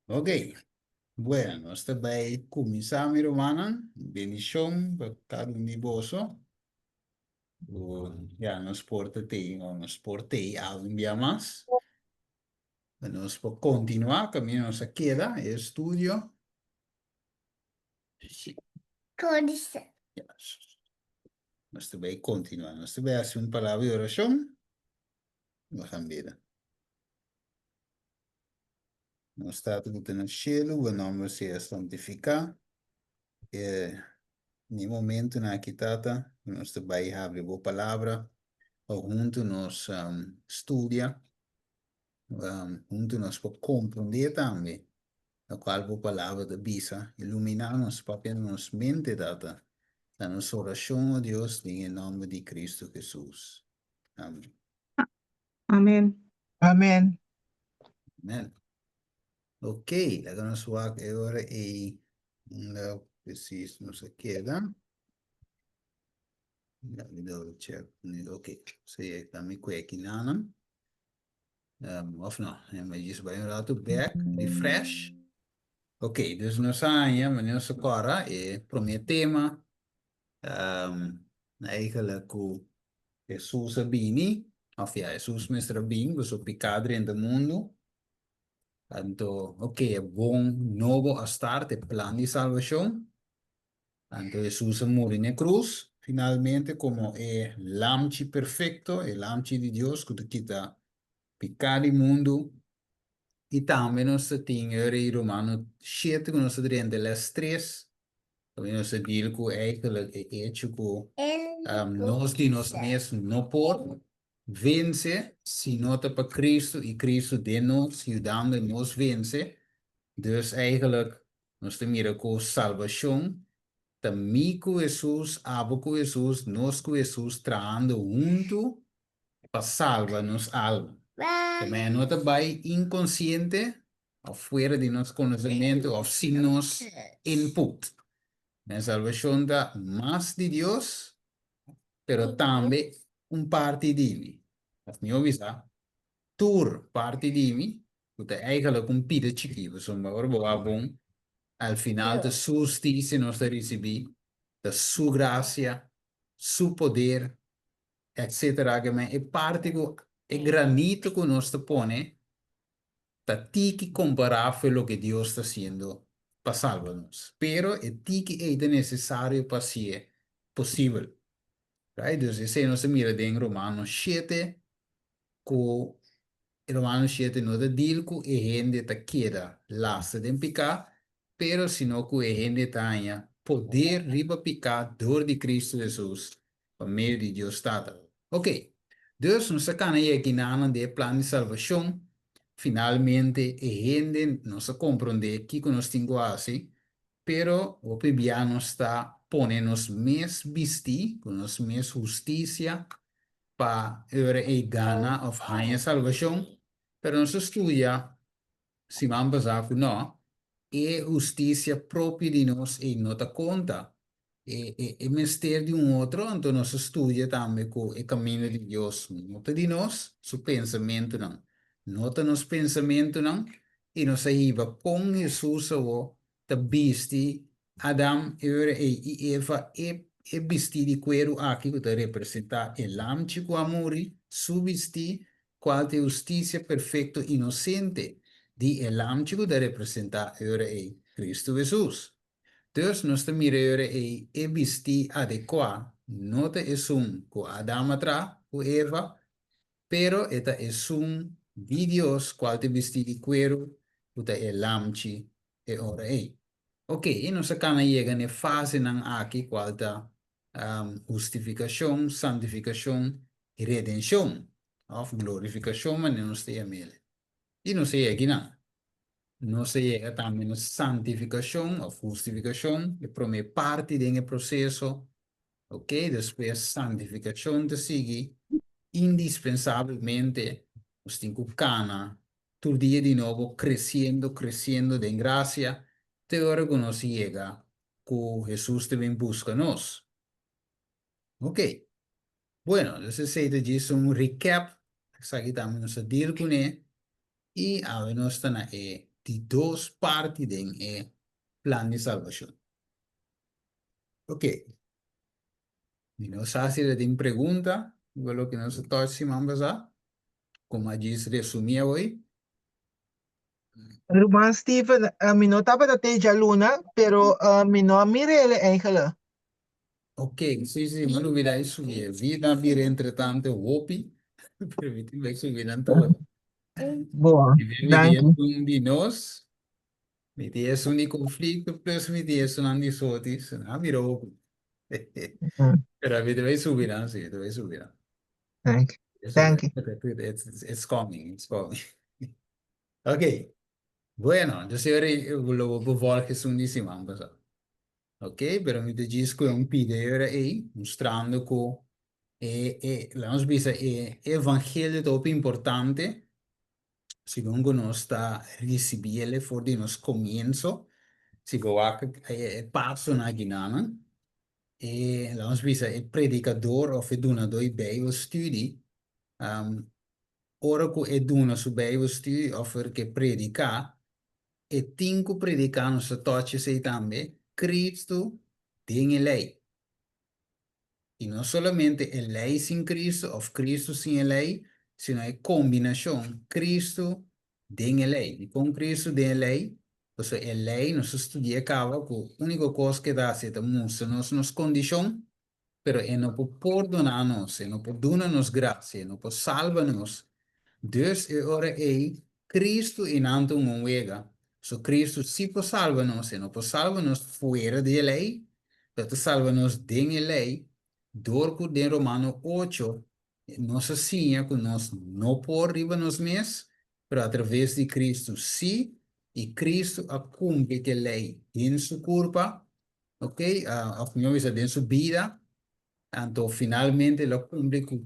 Ok, bueno, nos ta bai kuminsá, mi rumannan. Bendishon pa kada un di boso. Ya nos por ta tei, o nos por tei algun bia mas. Pa nos por kontinuá kaminda nos a keda e estudio. Ya, nos ta bai kontinuá. Nos ta bai hasi un palabra di orashon. Nos a bira. Nos Tata ku ta na shelu, bo nòmber sea santifiká. E na e momentunan aki, Tata, ku nos ta bai habri bo palabra pa huntu nos studia, huntu nos por komprondé tambe lokual bo palabra ta bisa. Iluminá nos, papia na nos mente, Tata. Ta nos orashon, o Dios, den e nòmber di Kristu Hesus. Amen. Amen. Amen. Amen. Ok, laga nos wak e ora ei unda precies nos a keda. Let me double check. Ok, so ya ta mi kue kinanan. Of no, mi just bai un rato back, refresh. Ok, dus nos a haña, meneer nos a kòrda e promé tema. Eigenlijk ku Hesus a bini, òf ya, Hesus mester a bin pasobra piká drenta mundu. Anto, ok, e bon nobo a start, e plan di salbashon. Anto Hesus a muri na e krus, finalmente komo e Lamchi perfekto, e Lamchi di Dios ku ta kita piká di mundu. I tambe nos ta tin e rei Romano shete ku nos ta drenta e les tres, También nos ta deal ku eigenlijk e hecho ku nos di nos mes no por vence si no ta pa Cristo i Cristo den nos yudando nos vence. Dus eigenlijk nos ta mira ku salbashon ta mi ku Hesus, abo ku Hesus, nos ku Hesus trahando huntu pa salba nos alma. También no ta bai inkonsiente òf fuera di nos konosementu òf sin nos input. Den salbashon ta mas di Dios, pero tambe un parti di mi. Òf mihó bisa, tur parti di mi, ku ta eigenlijk un pida chikí, pasobra ora bo wak bon, al final ta Su hustisia nos ta risibí, ta Su grasia, Su poder, etcetera. E parti ku, e granito ku nos ta pone Ta tiki kompará fu e loke Dios ta hasiendo pa salba nos. Pero e tiki ei ta nesesario pa hasié posibel. Right? Dus esei nos ta mira den Romanos shete ku Romanos shete no ta deal ku e hende ta keda lasta den piká, pero sino ku e hende ta haña poder riba piká dor di Kristu Hesus pa medio di Dios Tata. Ok, dus nos a kana yega nan den e plan di salbashon. Finalmente e hende nos a komprondé kiko nos tin ku hasi, pero hopi bia nos ta pone nos mes bistí ku nos mes hustisia pa e ora ei gana òf haña salbashon. Pero nos a studia siman pasá ku nò, e hustisia propio di nos ei no ta konta. E, e, e mester di un otro, anto nos a studia tambe ku e kaminda di Dios no ta di nos, su pensamentunan no ta nos pensamentunan, i nos a hiba kon Hesus awor ta bisti Adam e ora ei i Eva e e bistí di kueru aki ku ta representá e Lamchi ku a muri, su bistí, kual ta e hustisia perfekto inosente di e Lamchi ku ta representá e ora ei Kristu Hesus. Dus nos ta mira e ora ei e bistí adekuá no ta esun ku Adam a traha ku Eva, pero e ta esun di Dios kual ta e bistí di kueru ku ta e Lamchi e ora ei. Ok, i nos a kana yega na e fasenan aki kual ta hustifikashon, santifikashon i redenshon, òf glorifikashon manera nos ta yam'el. I nos a yega kinan? Nos a yega tambe na santifikashon òf hustifikashon, e promé parti den e proseso, ok, despues santifikashon ta sigui, indispensabelmente nos tin ku kana tur dia di nobo kresiendo, kresiendo den grasia, te ora ku nos yega ku Hesus ta bin buska nos. Ok. Bueno, dus esei ta djis un recap, esaki tambe nos a deal kuné, i awe nos ta na e di dos parti den e plan di salbashon. Ok. Mi no sa si tin pregunta riba loke nos a touch siman pasá. Komo a djis resumí awor. Ruman Steven, mi no tabata te djaluna, pero mi no a mira el eigenlijk. Ok, sí, sí, mi a lubidá di subi. Vida a bira entretanto hopi, pero mi tin ku subi nan tur. Boa, Mi tin mi tin danki. esun di nos, mi tin esun di konflikto, plus mi tin esunnan di soti, so nan a bira hopi. Pero mi ta bai subi nan, sí, mi ta bai subi nan. Danki. Danki. It's, it's coming, it's coming. Ok, bueno, entonces ahora lo bo por volg esun di siman pasá. Ok, pero mi ta djis ku un pide ora ei, mustrando ku e, e, laat nos bisa, e evangelio ta hopi importante, segun ku nos ta risibiele for di nos komienso, si bo wak e, e pasonan akinan, e, laat nos bisa, e predikador òf e dunadó di Bijbelstudie, um, ora ku e duna su Bijbelstudie òf ora ku e prediká, e tin ku prediká, nos ta touch esei tambe, Cristo den e lei. I no solamente e lei sin Cristo òf Cristo sin e lei, sino e kombinashon Cristo den e lei. Dikon Cristo den e lei? Pasobra e lei nos a studia kaba ku úniko kos ku e ta hasi e ta mustra nos nos kondishon, pero e no por pordoná nos, e no por duna nos grasia, e no por salba nos. Dus e ora ei, Cristo i nan ta un wega. So Cristo sí por salba nos, e no por salba nos fuera di e lei, pero ta salba nos den e lei, dor ku den Romano ocho nos a siña ku nos no por riba nos mes, pero atraves di Cristo sí, i Cristo a kumpli ku e lei den su kurpa, Ok, of mihó bisa den su bida, anto finalmente lo a kumpli ku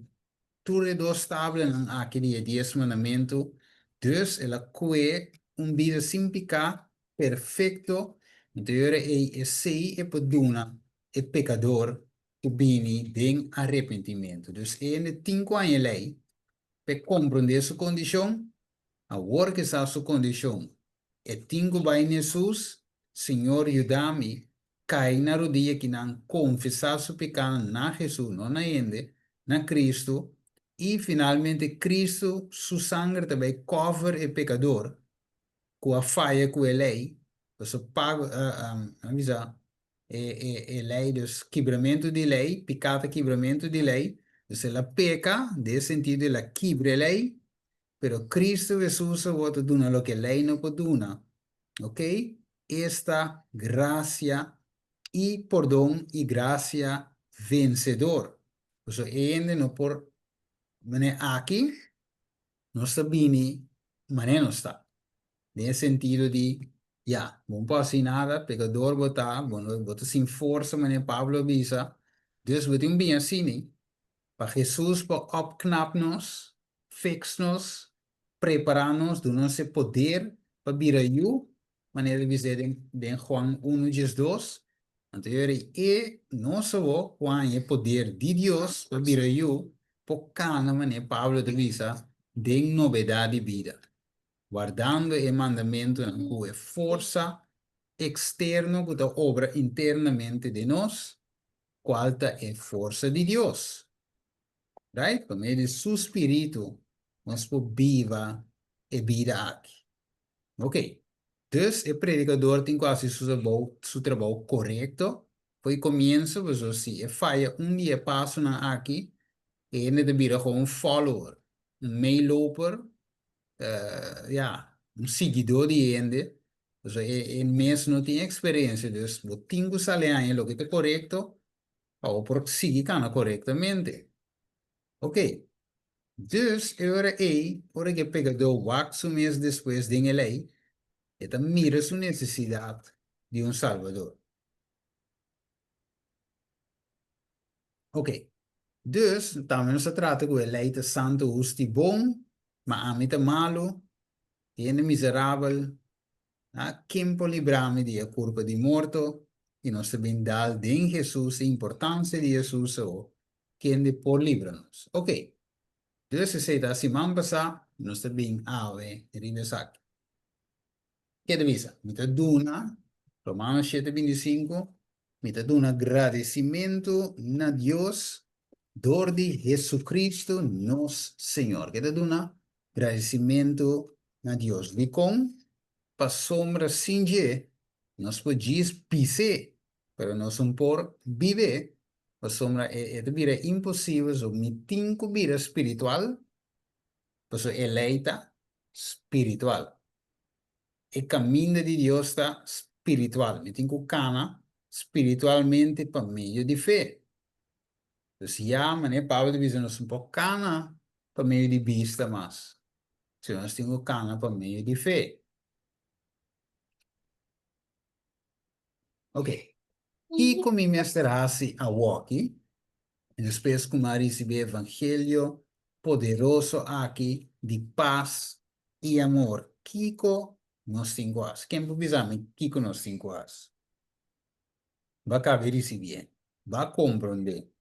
tur e dos tablanan aki di e Dies Mandamentu. Dus el a kue un bida sin piká, perfekto, anto e ora ei esei e por duna e pekador ku bini den arepentimentu. Dus e hende tin ku haña e lei pa e komprondé su kondishon, awor ke sa su kondishon, E tin ku bai na Hesus, Señor yuda mi, kai na rudia kinan, konfesá su pikánan na Hesus, no na hende, na Kristu, i finalmente Kristu su sanger ta bai kòver e pekador ku a faya ku e lei, pasobra pago, a bisa, e e e lei, dus kibramentu di lei, piká ta kibramentu di lei, dus el a peka, den e sentido el a kibra e lei, Pero Cristo Jesus awor ta duna loke ley no por duna, ok? Esta gracia y pordon y gracia vencedor. Pasobra e hende no por mane aki nos ta bini mane nos ta. Den e sentido di, ya, bo no por haci nada, pecador bo ta, bo no bo ta sin forsa mane Pablo a bisa. Dus bo tin un bini asini pa Jesus por opknap nos fix nos, prepará nos, duna nos e poder pa bira yu, manera di bis'é den den Juan unu diesdos. Anto e ora e nos awor ku haña e poder di Dios pa bira yu, por kana manera Pablo ta bisa den nobedat di bida, wardando e mandamentunan ku e forsa eksterno ku ta obra internamente den nos, kual ta e forsa di Dios. Right? Pa medio di su spiritu nos por biba e bida aki. Ok. Dus e predicador tin cu haci su trabou, su trabou corecto for e comienzo, pasobra si e faya un di e pasonan aki, e hende ta bira gewoon un follower, un meeloper, ya, un siguidor di hende, pasobra e e mes no tin experiencia, dus bo tin cu sali haña loke ta corecto Pa bo por sigui kana korektamente. Ok. Dus e ora ei, ora ku e pekadó wak su mes despues den e lei, e ta mira su nesesidat di un Salbador. Ok. Dus, tambe nos ta trata ku e lei ta santu, hustu i bon, ma ami ta malu, hende miserabel, A Ken por libra mi di e kurpa di morto? I nos ta bin dal den Hesus, e importansia di Hesus o kende por libra nos. Ok, dus esei ta siman pasá, nos ta bin awe riba esaki. Ke ta bisa? Mi ta duna, Romanos shete 25, mi ta duna gradisimentu na Dios dor di Jesucristo nos Señor. Ke ta duna gradisimentu na Dios. Dikon? Pasobra sin dje nos por djis bis'é, pero nos no por bib'é, pasobra e ta bira imposibel, so mi tin ku bira spiritual, pasobra e lei ta spiritual. E kaminda di Dios ta spiritual. Mi tin ku kana spiritualmente pa medio di fe. Dus ya, manera Pablo ta bisa, nos no por kana pa medio di bista mas, sino nos tin ku kana pa medio di fe. Ok, kiko mi mester hasi awoki, despues ku mi a risibí e evangelio poderoso aki di pas i amor? Kiko nos tin ku hasi? Ken por bisa mi kiko nos tin ku hasi? Bo a kaba di risibié, bo a komprondé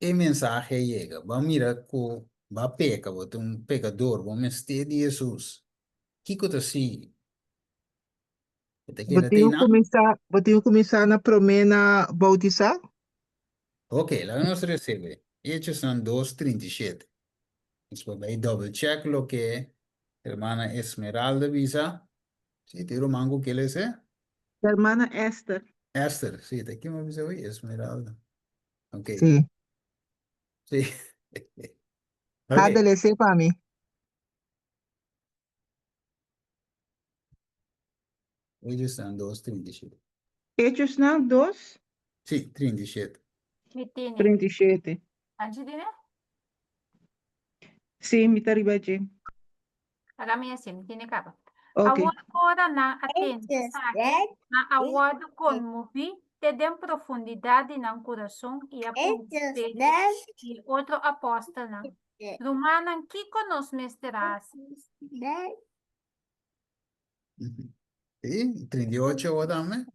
e mensahe a yega, bo a mira ku bo a peka, bo ta un pekador, bo mester di Hesus. Kiko ta sigui? Bo ta Bo keda tin te ku nan? kuminsá, bo tin ku kuminsá na promé na boutisá? Ok, laga nos resebe Hechosnan dos 37. Nos por bai double check loke hermana Esmeralda bisa. Sí, tin ruman ku ke lese? Hermana Esther. Esther, sí, ta kin bo bisa hui? Esmeralda. Ok. Sí. Sí. Ok. Hada lese pa mi. Hechosnan dos 37. Hechosnan dos. Sí, 37. Mi tene. 37. Anchi tene? Sí, mi ta riba dje. Laga mi hasi, mi tene kaba. Ok. Awor ora nan a tende esaki, nan a wòrdu konmoví te den profundidat di nan kurason i a puntra Pedro i e otro apòstelnan, Rumannan, kiko nos mester hasi? Sí, 38 awor tambe.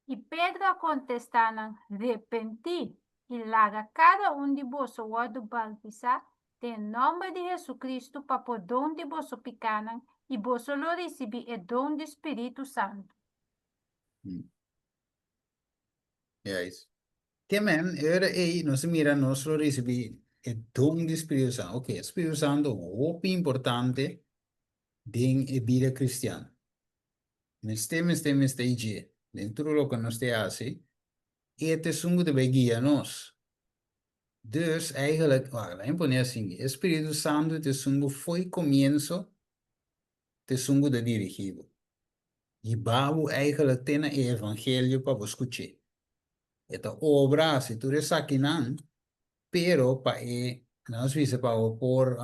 I Pedro a kontestá nan, Repentí, i laga kada un di boso wòrdu bautisá den nòmber di Hesukristu pa pordon di boso pikánan, i boso lo risibí e don di spiritu santu. Juist. Ke men, e ora ei nos a mira nos lo risibí e don di spiritu santu. Oke, e spiritu santu hopi importante den e bida kristian. Mester, mester, mester i dje. Den tur loke nos te hasi, e ta esun ku ta bai guia nos. Dus, eigenlijk, wak, laat mi pone asin, e Spiritu Santu ta esun ku fo'i komienso ta esun ku ta dirigí bo. Hiba bo eigenlijk te na e evangelio pa bo skuch'é. E ta obra hasi tur esakinan, pero pa e, nos bisa pa bo por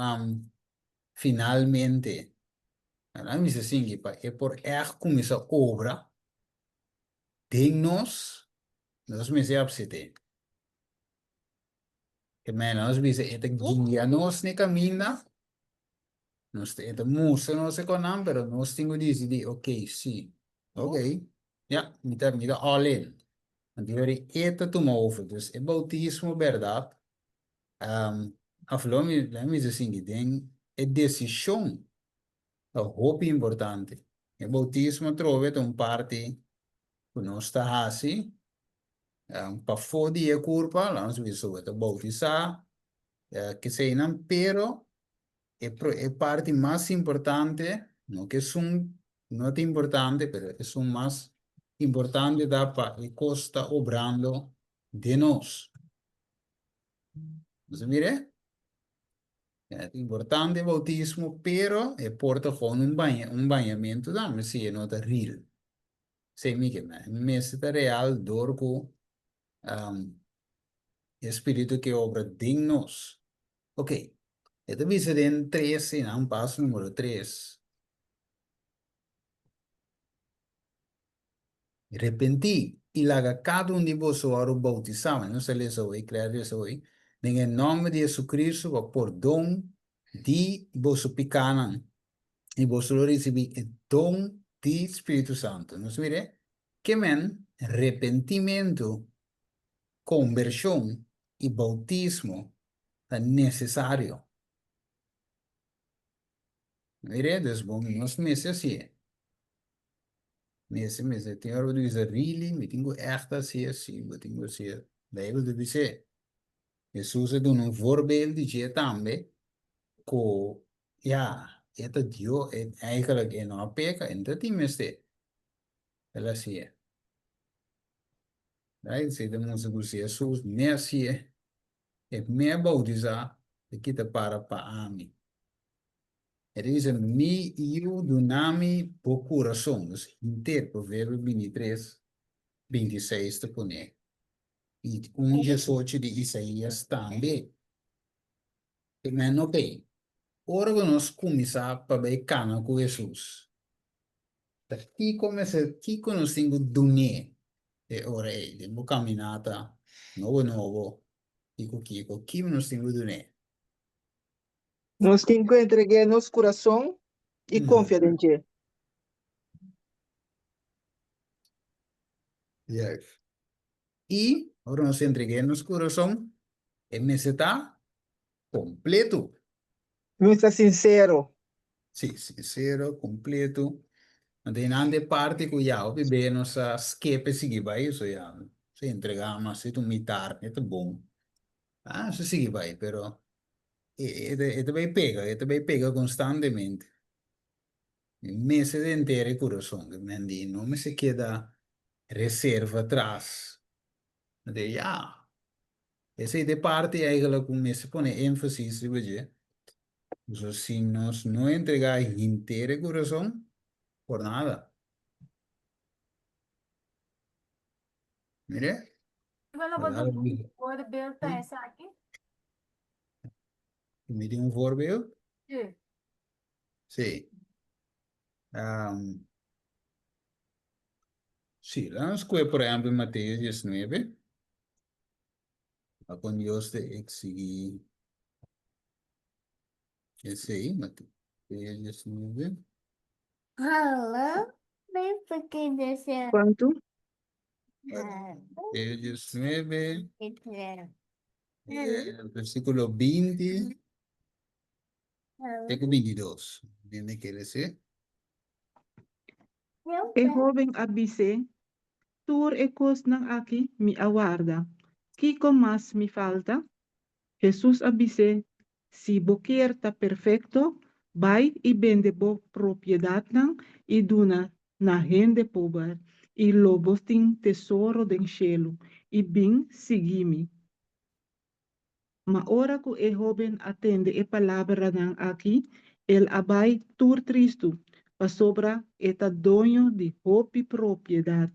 finalmente, nan bisa sinki pa e por ègt kuminsá obra den nos, nos mester apsete. Ke manera nos bisa e ta guia nos n'e kaminda, nos ta e ta mustra nos e konan, pero nos tin ku disidí, ok, sí, ok, ya, mi ta mi ta all in. Anto e ta tuma over. Dus e boutismo bèrdat Of lo mi lo mi bisa sinti den e desishon ta hopi importante. E boutismo atrobe ta un parti ku nos ta hasi pafó di e kurpa, laga nos bisa bo ta boutisá, keseinan, pero e e parti mas importante, no ku esun no ta importante, pero esun mas importante ta pa e kos ta obrando den nos. Nos a mira? E ta importante bautismo, pero e por ta gewoon un baña, un bañamentu tambe si e no ta real. Esei mi ke men. Mester ta real dor ku um, e spiritu ke obra den nos. Ok, e ta bisa den tres, einan paso numero tres. Repentí, i laga kada un di boso wòrdu boutisá, nos ta lesa hoy, Claire lesa hoy, den e nòmber di Jesucristo pa pordon di boso pikánan, i boso lo risibí e don di Spiritu Santu. Nos mira ke men repentimentu, kombershon i boutismo ta nesesario. Mire, dus bon, nos mester hasié. Mester, mester. Tin ora bo ta bisa, really? Mi tin ku ègt hasié? Sí, bo tin ku hasié. Beibel ta bis'é. Hesus a duna un voorbeeld di dje tambe ku ya, e ta Dios, e eigenlijk e no a peka, e no ta tin mester. El a hasié. Right? Esei ta mustra ku si Hesus me hasié, e me a boutisá, e kita para pa ami. E ta bisa, Mi yu, duna mi bo kurason. Dus henter, Proverbio bintitres, bintiseis ta pone. I un diesocho di Isaías tambe. E men ok, ora ku nos kuminsá pa bai kana ku Hesus, ta kiko mester, kiko nos tin ku dun'é e ora ei den bo kaminata nobo nobo, kiko kiko, kiko nos tin ku dun'é? Nos tin ku entreg'é nos kurason i konfia den dje. Juist. I ora nos entreg'é nos kurason, e mester ta kompletu. Mester ta sinsero. Sí, sinsero, kompletu. Anto einan ta e parti ku ya hopi be nos a skep e sigui bai, so ya nos a entregá mas si ta un mitar, e ta bon. Ah, nos a sigui bai, pero e e ta bai pega, e ta bai pega konstantemente. Mi mester ta entera e kurason, ke men di no mester keda reserva tras. Anto ya, esei ta e parti eigenlijk ku mester pone énfasis riba dje. Pasobra si nos no entregá henter e kurason, por nada. Mire? Bueno, bo duna un voorbeeld pa esaki? Mi tin un voorbeeld? Sí. Sí. Um, sí, laat nos kue por ehempel Mateo 19. A kon Dios te exigí esei, Mateo 19. Kuantu? Mateo 19, eh, versículo 20 te ku 22. Dende kere se. E hóben a bis'é, Tur e kosnan aki mi a warda, kiko mas mi falta? Hesus a bis'é, Si bo kier ta perfekto, bai i bende bo propiedatnan i duna na hende pober, i lo bo tin tesoro den shelu, i bin sigui mi. Ma ora ku e hóben a tende e palabranan aki, el a bai tur tristu, pasobra e ta doño di hopi propiedat.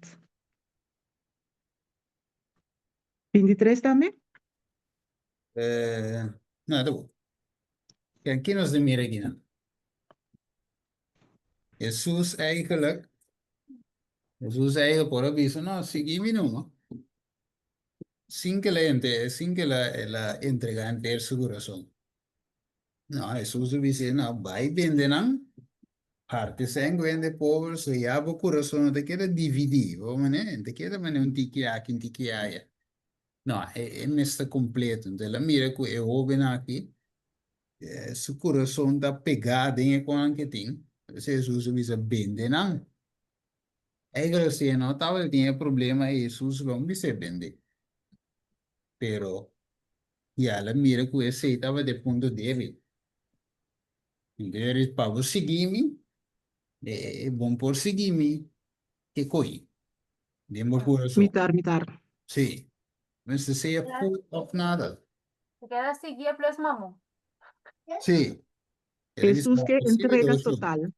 Bintitres tambe? Eh, no, ta bon. Ken ki nos ta mira akinan? Hesus eigenlijk, Hesus eigenlijk por a bisa, no, sigui mi numa. Sin ke el a sin ke el a entregá henter su kurason. No, Hesus a bis'é, no, bai bende nan, parti esei ku hende pober, so ya bo kurason no ta keda dividí, bo manera, no ta keda manera un tiki aki, un tiki aya. No, e mester kompleto. Enton el a mira ku e hóben aki, su kurason ta pegá den e konan ke tin. P'esei Hesus a bisa, bende nan. Eigenlijk si e no tabata tin e problema ei Hesus lo no bis'é bende. Pero ya el a mira ku esei tabata e punto débil. Entonces pa bo sigui mi, e bon por sigui mi ke koi den bo kurason. Mitar, mitar. Sí. Mester sea full òf nada. Si keda siguié plus mamu. Sí. Hesus ke entrega total.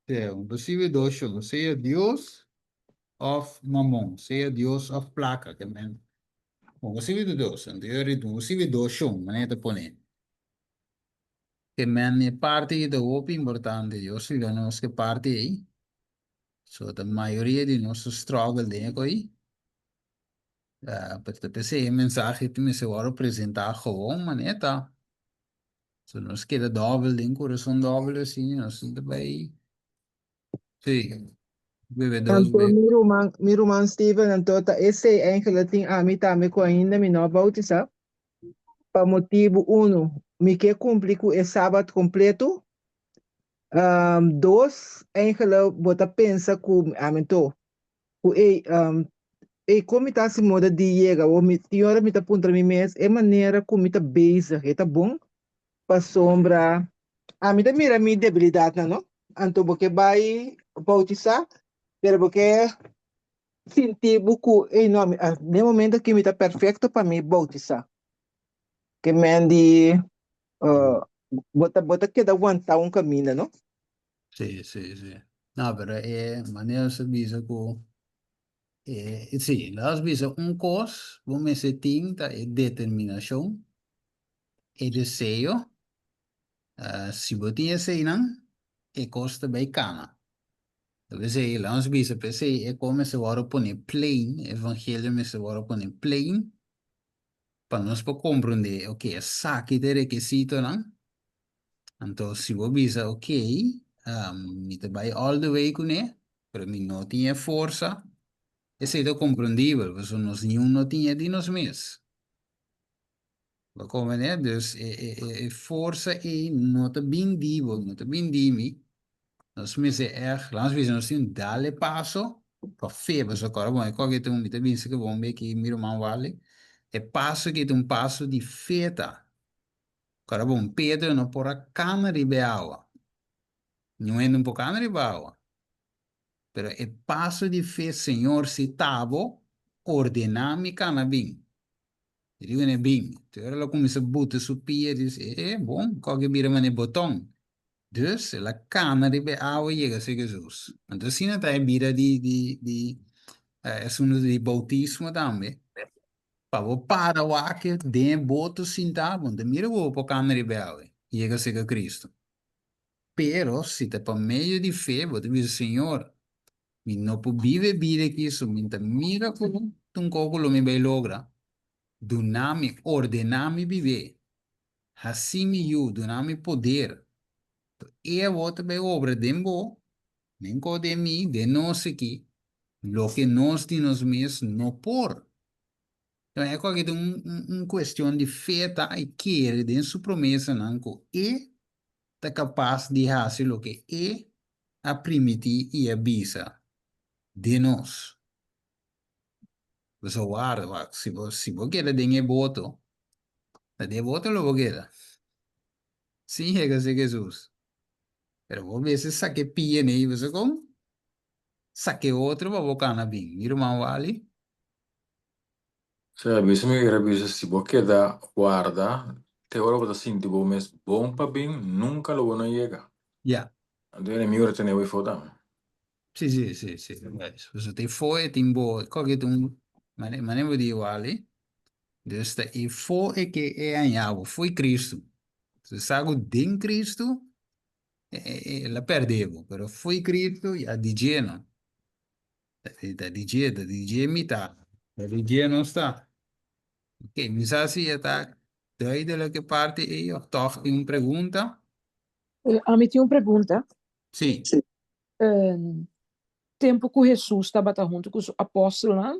Sea un posible dos shon, sea Dios of mamon, sea Dios of placa, ke men. Un posible de dos, anto yo rit un posible dos shon, manera ta pone. Ke men e parti ta hopi importante, Dios yuda nos ke parti ei. So ta mayoria di nos ta struggle den e koi. Pero ta p'esei e mensahe ta mester wòrdu presentá gewoon manera ta. So nos keda dòbel den kurason dòbel asina nos ta bai sí bebe dos Anto be. mi ruman, mi ruman Steven, anto ta esei eigenlijk tin ami tambe ku ainda mi no a bautisá, pa motibu unu, mi ke kumpli ku e sabat kompletu. Dos, eigenlijk bo ta pensa ku ami to ku ey ey kon mi ta hasi moda di yega awor mi tin ora mi ta puntra mi mes e manera ku mi ta bezig e ta bon pasobra ami ta mira mi debilidatnan no anto bo ke bai boutisá pero bo ke sinti bo ku ey no mi den momento aki mi ta perfekto pa mi boutisá ke men di bo ta bo ta keda wanta un kaminda no. Sí, sí, sí. No, pero e manera nos a bisa ku e sí, nos bisa un kos bo mester tin ta e determinashon, e deseo, si bo tin eseinan e kos ta bai kana. P'esei laga nos bisa p'esei e kos mester wòrdu pone plain, e evangelio mester wòrdu pone plain pa nos por komprondé, ok, esaki ta e rekisitonan. Anto si bo bisa ok, mi ta bai all the way kuné, pero mi no tin e forsa, esei ta komprondibel, pasobra nos niun no tin e di nos mes. Bo komprendé? Dus e e e e forsa ei no ta bin di bo, no ta bin di mi. Nos mester ègt, laat nos bisa nos tin dal e paso pa fe, pasobra kòrda bon e kòke ta un, mi ta bisa ke bon be ki mi ruman Wally, e paso aki ta un paso di fe ta. Kòrda bon, Pedro no por a kana riba e awa. Niun hende no por kana riba awa. Pero e paso di fe, Señor, si ta bo, ordená mi kana bin. E di wene bin. Te ora el a kuminsá buta su pia, e di, E, bon, kòke bira manera boton. Dus, el a kana riba e awa i yega serka Hesus. Anto asina ta e bida di, di, di asuntu di boutismo tambe. Pa bo para wak den e boto sintá, bo no ta mira ku bo por kanda riba e awe i yega serka Kristu. Pero si ta pa medio di fe, bo ta bisa, Señor, mi no por biba e bida aki, so mi ta mira ku ta un kos ku lo mi bai logra. Duna mi, ordená mi bib'é. Hasi mi yu, duna mi poder. E awor ta bai obra den bo, den ko den mi, den nos aki, loke nos di nos mes no por. Enton e koki ta un un kuestion di fe ta i kere den su promesanan ku e ta kapas di hasi loke e a primiti i a bisa den nos. Pasobra warda, wak, si bo si bo keda den e boto, ta den e boto lo bo keda. Sin yega si Hesus. Pero bo mester saka e pia nei, bo sa kon? Saka e otro pa bo kana bin. Mi ruman Wally? Sea, bisa mi hubiera bisa si bo keda warda te ora bo ta sinti bo mes bon pa bin, nunca lo bo no yega. Ya. Anto e enemigo ta tene bo efo tambe. Si, si, si, si. Pasobra ta efo e tin bo, koke ta un, mane, mane bo di Wally? Dus ta efo e ke e haña bo, fo'i Cristo. Si sa ku den Cristo, el a pèrdè bo, pero fo'i Cristo ya di dje no. Ta di dje, ta di dje mi ta, ta di dje nos ta. Ok, mi sa si e ta duidelijk e parti ei òf tòg tin un pregunta. Ami tin un pregunta. Sí. Tempu ku Hesus tabata huntu ku su apòstelnan,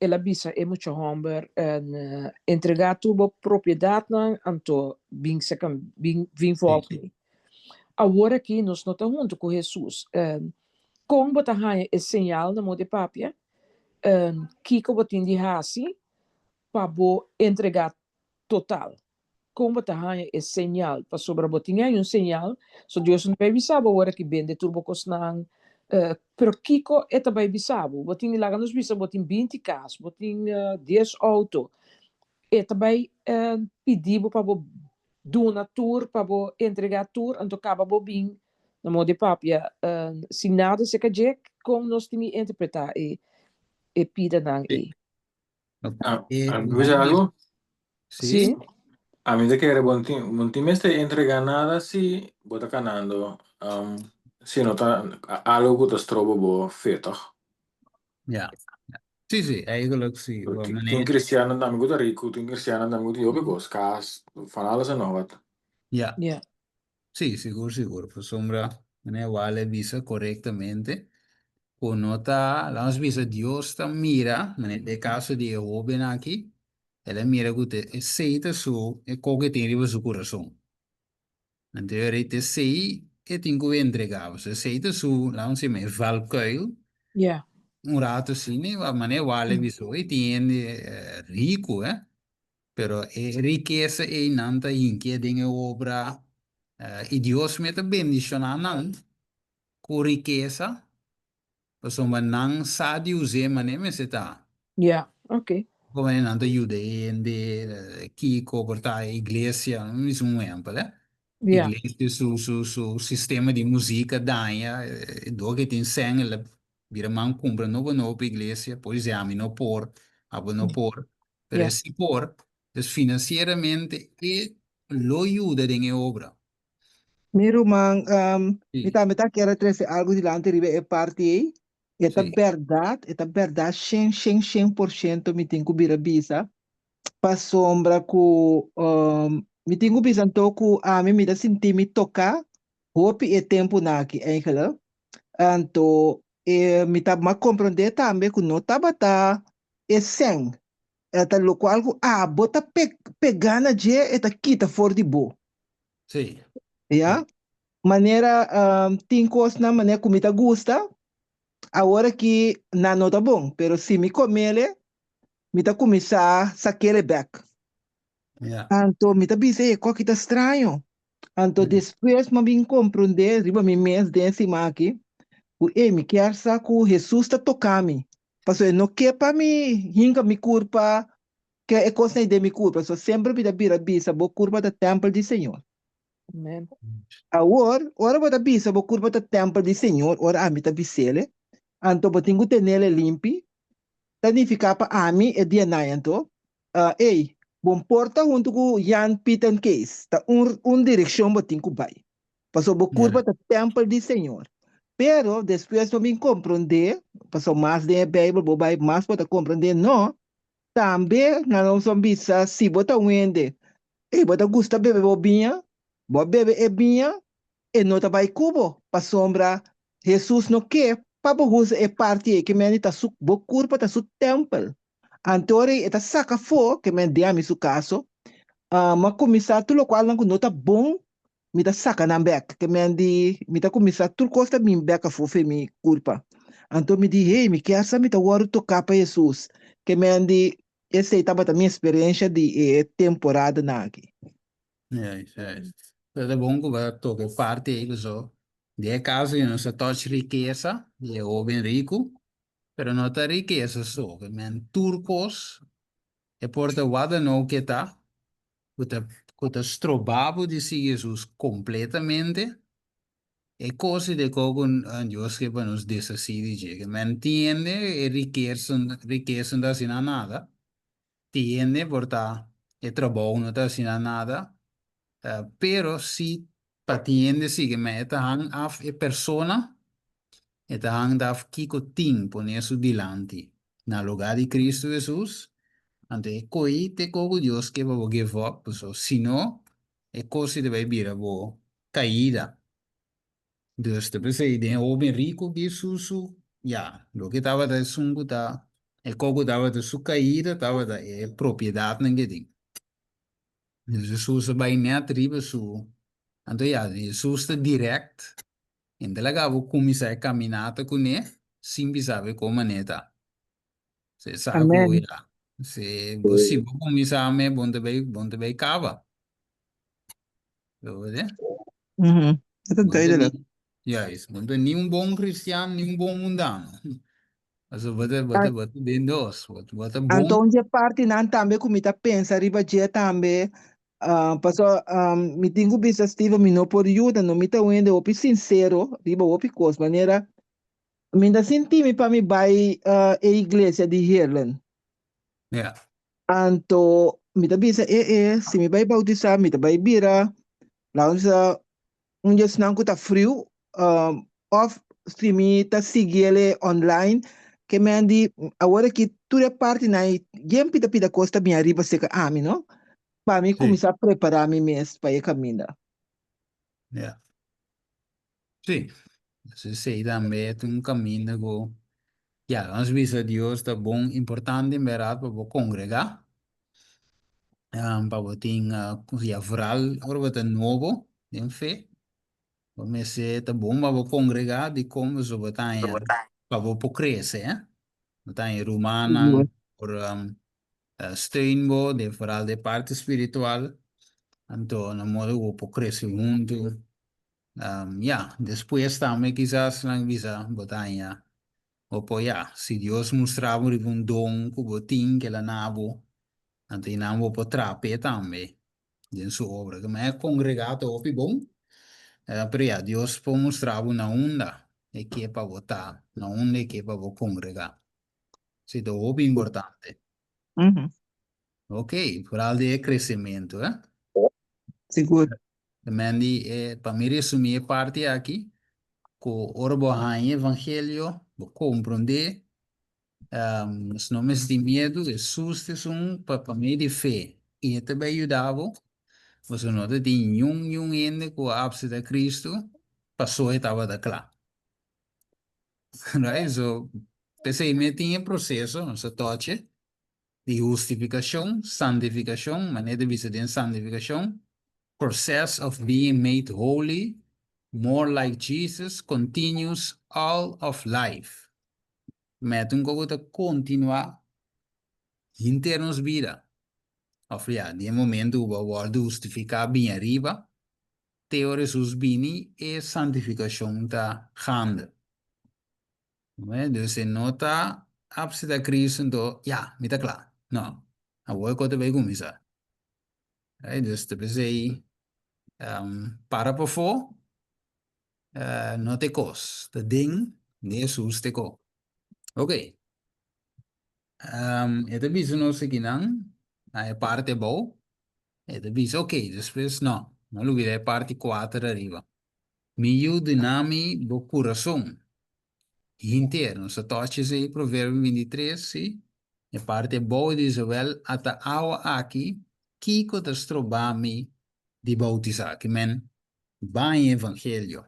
el a bisa e mucha hòmber, Entregá tur bo propiedatnan, anto bin seka bin bin vòlg mi. Awor aki nos no ta huntu ku Hesus. Kon bo ta haña e señal na moda di papia? Kiko bo tin di hasi pa bo entregá total? Kon bo ta haña e señal? Pasobra bo tin ei un señal, so Dios no ta bai bisa bo ora ki bende tur bo kosnan. Pero kiko e ta bai bisa bo? Bo tin, laga nos bisa bo tin binti kas, bo tin dies outo. E ta bai pidi bo pa bo duna tur, pa bo entregá tur, anto kaba bo bin na moda di papia sin nada serka dje. Kon nos tin di interpretá e e pidanan ei? Ah, ah, bisa algo? Sí. Sí. A mi ta kere bo no tin, bo no tin mester entrega nada si bo ta kanando, um, si no ta algo ku ta stroba bo fe, toch? Ja. Sí, sí, eigenlijk sí. Tin, Bo tin meneer. cristianan tambe ku ta riku, tin cristianan tambe ku tin hopi kos, kas, van alles en nog wat. Ja. Ja. Sí, sigur, sigur. Pasobra meneer Wale bisa korektamente ku no ta, laat nos bisa Dios ta mira, meneer, den e kaso di e hóben aki, el a mira ku ta esei ta su, e kos ku e tin riba su kurason. Anto e rei ta esei e tin ku entregá. Pasobra esei ta su, laat ons sema, e valkuil. Ja. Un rato asina, e manera wale bisa, oye, tin hende riku, eh. Pero e rikesa ei nan ta hinkia den e obra, i Dios me ta bendishoná nan ku rikesa, pasobra nan sa di us'é manera mester ta. Ja, oké. Ku manera nan ta yuda hende, kiko por ta e iglesia, mi bisa un ehèmpel, eh. Ja. Iglesia su su su sistema di musika daña, dor ke tin sèn el a bira man kumpra nobo nobo pa iglesia, por dice ami no por, abo no por, pero e si por, dus financieramente e lo yuda den e obra. Mi ruman, mi tambe ta kier a trese algu dilanti riba e parti ei. E ta bèrdat, e ta bèrdat shen, shen, 100% mi tin ku bira bisa, pasobra ku mi tin ku bisa anto ku ami mi ta sinti mi toká hopi e tempunan aki eigenlijk. Anto e mi ta a komprondé tambe ku no tabata e sèn, e ta lokual ku abo ta pegá na dje e ta kita for di bo. Sí. Ya? Manera tin kosnan manera ku mi ta gusta, awor aki nan no ta bon, pero si mi komele mi ta kuminsá sakele bèk. Ya. Anto mi ta bisa e koki ta straño. Anto despues mi a bin komprondé riba mi mes den e siman aki ku ey mi kier sa ku Hesus ta toka mi, pasobra e no ke pa mi hinka mi kurpa ke e kosnan ei den mi kurpa. So semper mi ta bira bisa bo kurpa ta tèmpel di Señor. Amen. Awor, ora bo ta bisa bo kurpa ta tèmpel di Señor, ora ami ta bis'el, anto bo tin ku tenel limpi, ta nifiká pa ami e dianan anto, Ey, bon por ta huntu ku Jan, Piet en Kees. Ta un un direkshon bo tin ku bai. Pasobra bo kurpa ta tèmpel di Señor. Pero despues bo bin komprondé, pasobra mas den e Beibel bo bai mas bo ta komprondé, no, tambe nan lo son bisa si bo ta wende, ey bo ta gusta bebe bo biña, bo a bebe e biña, e no ta bai ku bo, pasobra Hesus no ke pa bo usa e parti ei, ke mende ta su bo kurpa ta su tèmpel. Anto rei e ta saka afó, ke men den ami su kaso, m'a kuminsá tur lokualnan ku no ta bon, mi ta saka nan bèk. Ke men di, mi ta kuminsá tur kos ta bin bèk afó fe mi kurpa. Anto mi di, hey, mi kier sa mi ta wòrdu toká pa Hesus. Ke men di, esei tabata mi eksperensha di e temporadanan aki. Juist, juist. Ta bon ku bo a toka e parti ei pasobra den e kaso ei nos a touch rikesa di e hóben riku. Pero no ta rikesa so, ke men tur kos e por ta wak nou ke ta, ku ta ku ta stroba bo di sigui Hesus kompletamente, e kos ei ta e kos ku Dios ke pa nos deshasí di dje. Ke men tin hende e rikesa rikesa no ta hasi nan nada, tin hende por ta e trabou no ta hasi nan nada, Pero si pa tin hende sigui me e ta hang af e persona, e ta hang af kiko tin pone su dilanti na lugar di Cristo Jesus, anto e ko'i te ko ku Dios ke pa bo give up, paso si no e kos ei ta bai bira bo kaida. Dus ta p'esei den e hoben riku ki su su ya, loke tabata esun ku ta e ko ku tabata su kaida tabata e propiedatnan ke tin. Jesus a bai net riba su, anto ya, Jesus ta direct, e no ta laga bo cuminsa e caminata cune sin bisa bo con manera ta. Se sa cu Amen. ya, se bo si bo cuminsa me bo no ta bai, bo no ta bai caba. Lo bo de? Mhm. Dat is Bo no ta duidelijk. ni, juist, bo no ta ni un bon cristian ni un bon mundano. Pasobra bo ta, bo ta, bo ta den dos. Bo, bo ta bon. Anto un dje partinan tambe ku mi ta pensa riba dje tambe, pasobra mi tin ku bisa Steven mi no por yuda, no mi ta un hende hopi sinsero riba hopi kos, manera mi ta sinti mi pa mi bai e iglesia di Heerlen. Ja. Anto mi ta bisa e e si mi bai bautisá mi ta bai bira, laga mi bisa Un di esnan ku ta friu òf si mi ta sigui el online ke men di awor aki tur e partinan ei yen pida pida kos ta bin ariba serka ami no pa mi Sí. kuminsá prepará mi mes pa e kaminda. Ja. Sí. Esei tambe ta un kaminda ku ya nos bisa Dios ta bon importante en bèrdat pa bo kongregá pa bo tin ya vooral ora bo ta nobo den fe. Bo mester ta bon pa bo kongregá dikon pasobra bo ta haña pa bo por krese, eh. Bo ta haña rumannan por steun bo den foral den parti spiritual, anto na modo ku bo por krese huntu. Ya, despues tambe kisas nan bisa bo ta haña bo por ya, si Dios mustra bo riba un don ku bo tin ke la na bo, anto einan bo por trap'é tambe den su obra. Ke manera kongregá ta hopi bon, pero ya, Dios por mustra bo na unda e ke pa bo ta, na unda e ke pa bo kongregá. Si ta hopi importante. Ok, foral di e kresementu, eh. Sigur. Mandy, e, pa mi resumí e parti aki, ku ora bo haña evangelio, bo komprondé, Nos no mester tin miedu, Hesus ta esun pa pa medio di fe i e ta bai yuda bo, pasobra no ta tin niun niun hende ku a apsepta Kristu paso e tabata kla. Right? So, p'esei mi tin e proseso, nos a toche, di hustifikashon, santifikashon, manera ta bisa den santifikashon, process of being made holy, more like Jesus, continues all of life. Meta un koko ta kontinuá henter nos bida. Òf ya, di e momentu ku bo a wòrdu hustifiká bin ariba, te ora Hesus bini, e santifikashon ta gande. Dus e no ta apseptá Kristu, anto, ya, mi ta kla. No, awor e kos ta bai kuminsá. Dus ta p'esei, para pafó no ta e kos, ta den di Hesus ta e kos. Ok, e ta bisa nos akinan na e parti abou, e ta bisa ok, despues no, no lubida e parti kuater ariba. Mi yu duna mi bo kurason hinter. Nos ta tochi esei Proverbio 23, si? E parti abou di Isabel, ata awa aki, kiko ta stroba mi di bautisá? Ki men baña evangelio.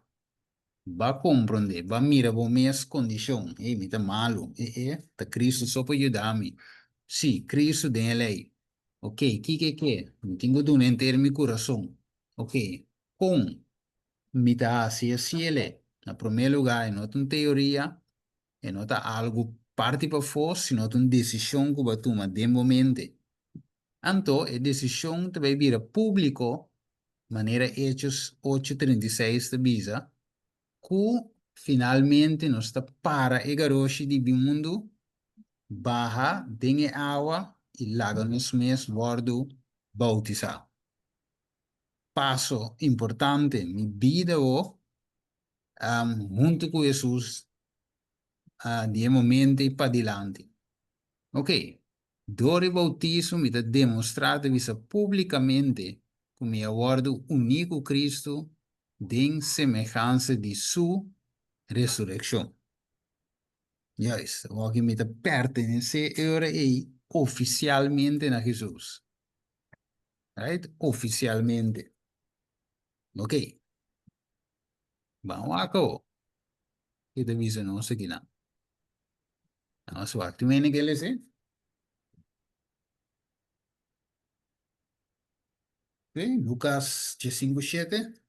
Ba komprondé, ba mira bo mes kondishon. Ey, mi ta malu. E e, ta Cristo so por yuda mi. Si, Cristo den e lei. Ok, kiko e ke? Mi tin ku duna henter mi kurason. Ok, kon mi ta hasi asiele? Na promé lugá, e no ta un teoria, e no ta algu parti pafó, sino ta un desishon ku bo a tuma den bo mente. Anto, e desishon ta bai bira públiko, manera Hechos ocho 36 ta bisa, ku finalmente nos ta para e garoshi di mundu, baha den e awa i laga nos mes wòrdu boutisá. Paso importante mi bida bo huntu ku Hesus di e momento ei padilanti. Ok, dor e boutismo mi ta demostrá ta bisa públikamente ku mi a wòrdu uní ku Kristu den semehansa di Su resurekshon. Juist, awor mi ta pertenesé e ora ei ofisialmente na Hesus. Right? Ofisialmente. Ok. Ban wak awo. Ki ta bisa nos akinan? Nos wak. Tin hende ke lese? Ok, Lucas 15:7.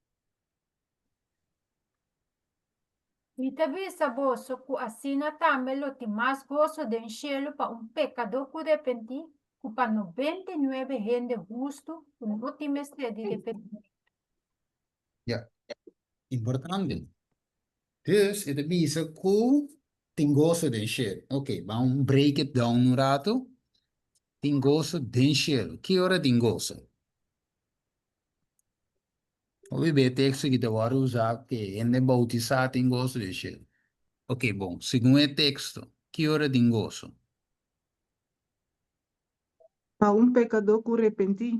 Mi ta bisa boso ku asina tambe lo tin mas goso den shelu pa un pekadó ku repentí ku pa 99 hende hustu ku no tin mester di repentimentu. Ya, importante. Dus e ta bisa ku tin goso den shelu. Ok, ban break it down un ratu. Tin goso den shelu. Ki ora tin goso? Hopi be e teksto ki ta wòrdu usá ku e hende boutisá tin goso den shelu. Ok, bon, segun e teksto, ki ora tin goso? Pa un pekadó ku repentí.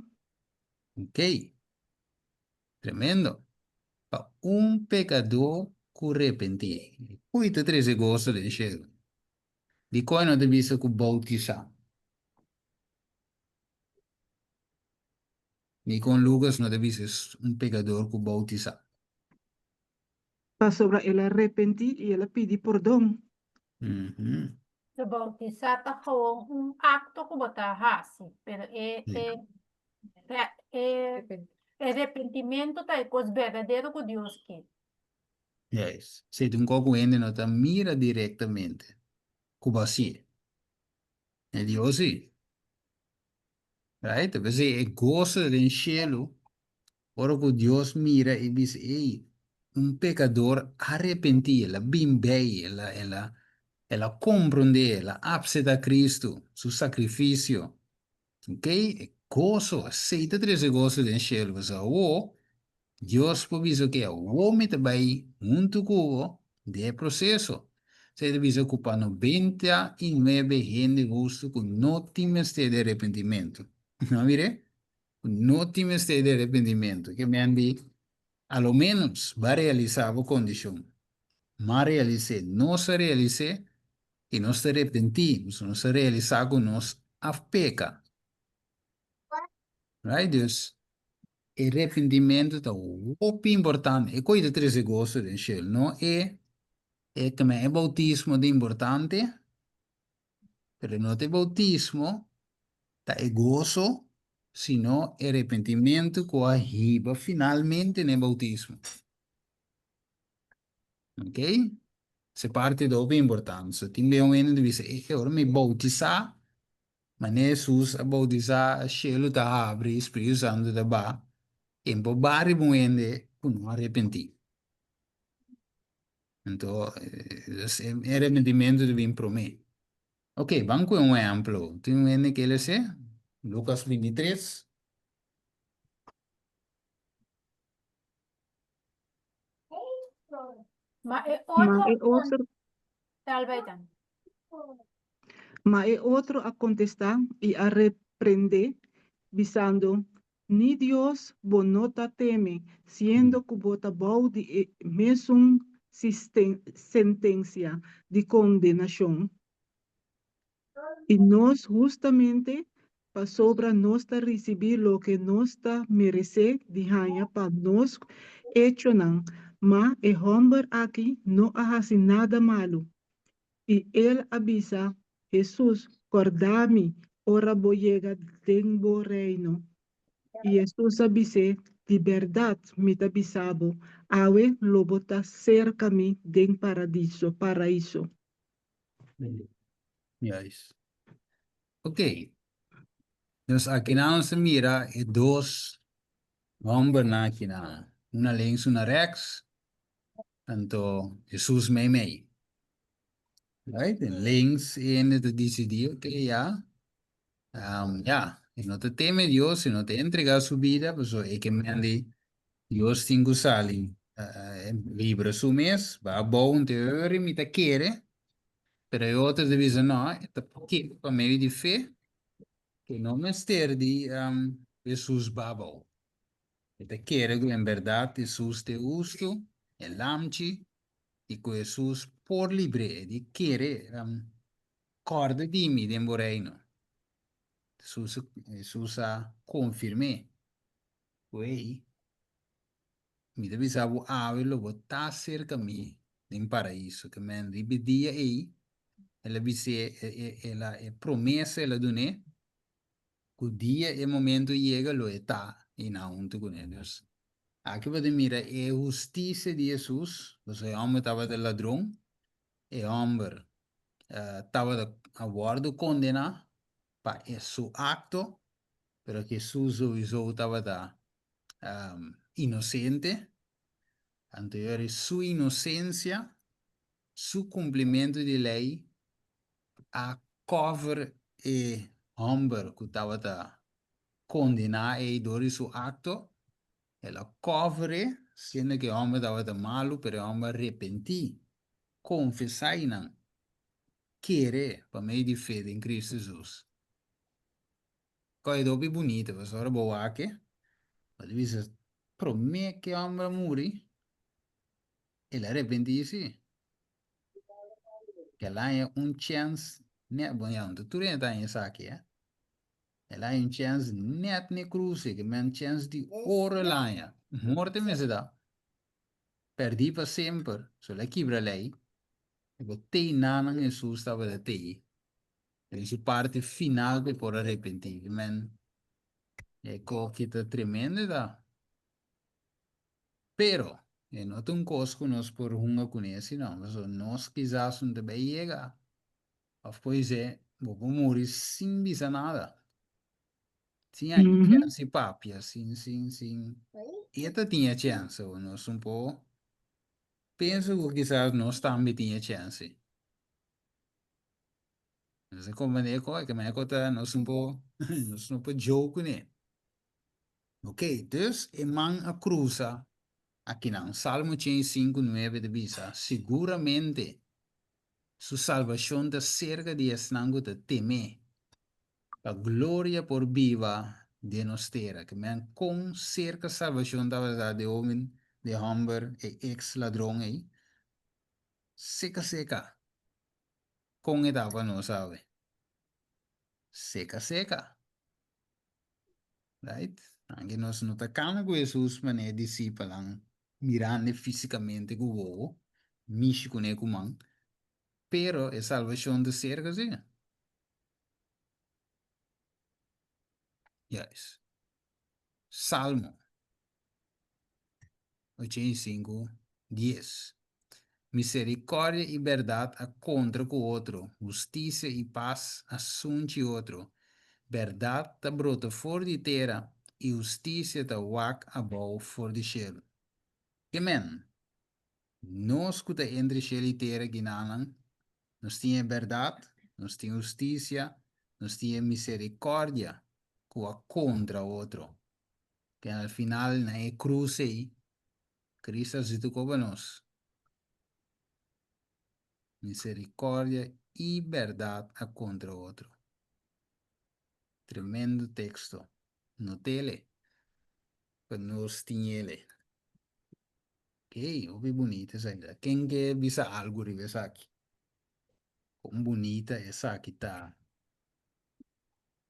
Ok, tremendo. Pa un pekadó ku repentí. Kui ta trese goso den shelu? Dikon e no ta bisa ku boutisá? Dikon Lukas no ta bisa un pekador ku boutisá? Pasobra el a repentí i el a pidi pordon. E boutisá ta gewoon un akto ku bo ta hasi, pero e e e e repentimentu ta e kos berdadero ku Dios ke. Juist. Esei ta un kos ku hende no ta mira direktamente, ku bo hasié. E Dios sí. Right? P'esei e goso den shelu ora ku Dios mira i bisa, Ey, un pekador a arepentí, el a bin bei, el a, el a, el a komprondé, el a apseptá Kristu, su sakrifisio. Ok, e goso, esei ta trese goso den shelu, pasobra awor Dios por bisa, ok, awor mi ta bai huntu ku bo den e proseso. Esei ta bisa ku pa 99 hende hustu ku no tin mester di arepentimentu. No a mir'é? Ku no tin mester di arepentimentu. Ke men di, a lo ménos bo a realisá bo kondishon. M'a realis'é, nos a realis'é i nos ta repentí, pasobra nos a realisá ku nos a peka. Right? Dus, e repentimentu ta hopi importante. E kos ta trese goso den shelu, no e e e boutismo ta importante, pero no ta e boutismo ta e goso, sino e repentimentu ku a hiba finalmente na e boutismo. Ok? Ese parti ta hopi importante. So tin bia un hende ta bisa, e ora mi boutisá, manera Hesus a boutisá, shelu ta habri, Spiritu Santu ta baha, e por baha riba un hende ku no a arepentí. Anto, e arepentimentu ta bin promé. Ok, ban ku un ehèmpel. Tin un hende ke les'é? Lukas 23. Ma e otro Ma e otro, Tal bai dan. ma e otro a kontestá i a reprendé, bisando, Ni Dios bo no ta teme, siendo ku bo ta bou di e mesun sentensia di kondenashon? I nos hustamente pasobra nos ta risibí loke nos ta meresé di haña pa nos echonan, ma e hòmber aki no a hasi nada malu. I el a bisa, Hesus, kòrda mi ora bo yega den bo Reino. I Hesus a bis'é, Di bèrdat mi ta bisa bo, awe lo bo ta serka mi den Paradiso, Paraiso. Juist. Ok. Dus akinan nos ta mira e dos hòmbernan akinan. Un na links, un na rèks. Anto Hesus meimei. Right? En links e hende ta disidí, ok, ya. Ya, e no ta teme Dios, e no ta entregá su bida, pasobra e ke men di Dios tin ku sali libra su mes, ba abou un te hori mi ta kere, pero e otro ta bisa no, e ta kere pa medio di fe, ku no mester di Hesus ba abou. E ta kere ku en bèrdat Hesus ta e hustu, e lamchi, i ku Hesus por libr'é, e di kere. Kòrda di mi den bo reino. Hesus Hesus a konfirm'é ku, Ei, mi ta bisa bo awe lo bo ta serka mi den Paraiso. Ke men riba e dia ei, el a bis'é, el a e promesa el a dun'é ku dia e momento yega lo e ta einan huntu kuné. Dus, aki bo ta mira e hustisia di Hesus, pasobra e hòmber tabata ladron, e hòmber tabata a wòrdu kondená pa e su akto, pero Hesus souiso tabata inosente, anto yori su inosensia, su kumplimentu di lei a kòver e hòmber ku tabata kondená ei dor di su akto, el a kòver e, siendo ku e hòmber tabata malu, pero e hòmber a repentí. Konfesá i nan kere pa medio di fe den Cristo Jesus. Kos e ta hopi bunita, pasobra ora bo wak e, bo ta bisa, promé ku e hòmber a muri, el a arepentí sí. El a haña un chèns nèt, bon ya, no ta tur hende ta haña esaki, eh. El a haña un chèns nèt n'e krus, e ke men chèns di oro el a haña. Morte mester ta. Pèrdí pa semper, so el a kibra lei, e bo tei nanan Hesus tabata tei den su parti final ku e por a repentí. Men, e koki ta tremendo e ta. Pero, E no ta un kos ku nos por hunga kuné sino, pasobra nos kisas no ta bai yega. Òf poisé bo por muri sin bisa nada. Sin haña chèns di papia, sin, sin, sin. E ta tin e chèns, so nos un por pensa ku kisas nos tambe tin e chèns. Nos a komprendé ku e manera ku ta nos no por nos no por joke kuné. Ok, dus e man a krusa akinan. Salmo 85, 9 ta bisa, Siguramente su salbashon ta serka di esnan ku ta tem'é, pa gloria por biba den nos tera. Ke men kon serka salbashon tabata di e hoben, di e hòmber, e eks ladron ei? Seka seka. Kon e ta pa nos awe? Seka seka. Right? Anke nos no ta kana ku Hesus manera e disipelnan mirand'e físikamente ku wowo, mishi kuné ku man, pero e salbashon ta serka sí. Juist. Salmo 85, 10. Miserikòrdia i bèrdat a kontra ku otro, hustisia i pas a sunchi otro. Bèrdat ta brota for di tera i hustisia ta wak abou for di shelu. Ke men? Nos ku ta entre shelu i tera ginanan, nos tin e bèrdat, nos tin hustisia, nos tin e miserikòrdia ku a kontra otro. Ke al final na e krus ei, Cristo a situ koba nos. Misericordia i berdad a contra otro. Tremendo texto. Notele pa nos tiñele. Ey, hopi bunita esaki ta. Ken ke bisa algu riba esaki? Kon bunita esaki ta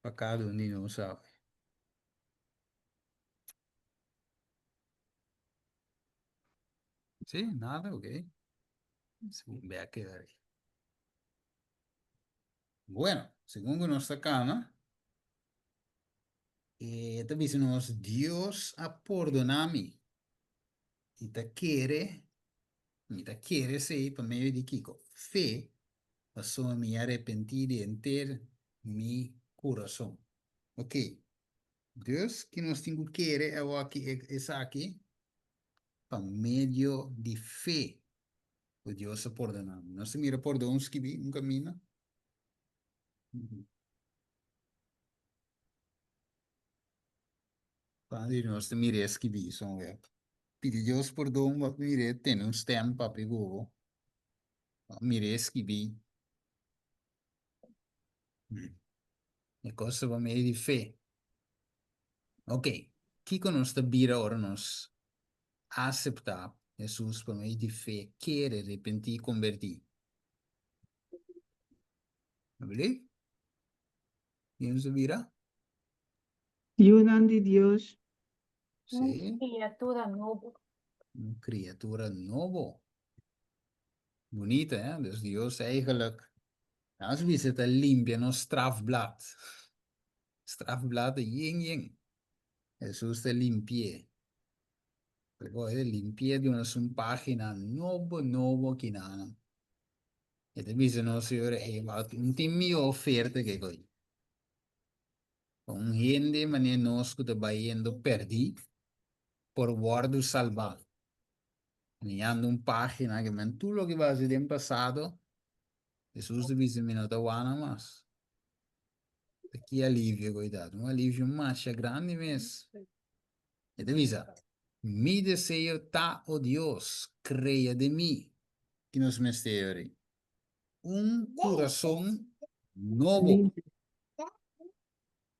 pa kada un di nos awe. Sí, nada, ok. Segun bea keda ahí. Bueno, segun ku nos ta kama, e ta bisa nos, Dios a pordoná mi. I ta kere, mi ta kere esei pa medio di kiko? Fe, pasobra mi a arepentí di henter mi kurason. Ok, Dus ki nos tin ku kere awor ki esaki? Pa medio di fe ku Dios a pordoná. Nos ta mira pordon skibí un kaminda. Pa di nos ta mir'é skibí somewhere. Pidi Dios pordon pa mir'é tene un stèm papia ku bo. Pa mir'é skibí. E kos ta pa medio di fe. Ok, kiko nos ta bira ora nos aseptá Hesus pa medio di fe, kere, repentí i kombertí? Alblief? Ki nos ta bira? Yunan di Dios. Sí. Un kriatura nobo. Un kriatura nobo. Bunita, eh? Dus Dios eigenlijk, nos bisa ta limpia nos strafblad. Strafblad ta yen yen. Hesus ta limpi'é. Pero e limpi'é duna nos un pagina nobo nobo kinanan. E ta bisa nos señor, hey, ma un tin mihó oferta ke ko'i. Pa un hende manera nos ku ta bayendo pèrdí por wòrdu salbá. Miñando un página ke men tur loke bo a hasi den pasado, Hesus ta bisa mi no ta wana mas. Ta ki alivio ku e ta? Un alivio masha grandi mes. E ta bisa, Mi deseo ta, o Dios, krea den mi. Ki nos mester yori? Un kurason nobo.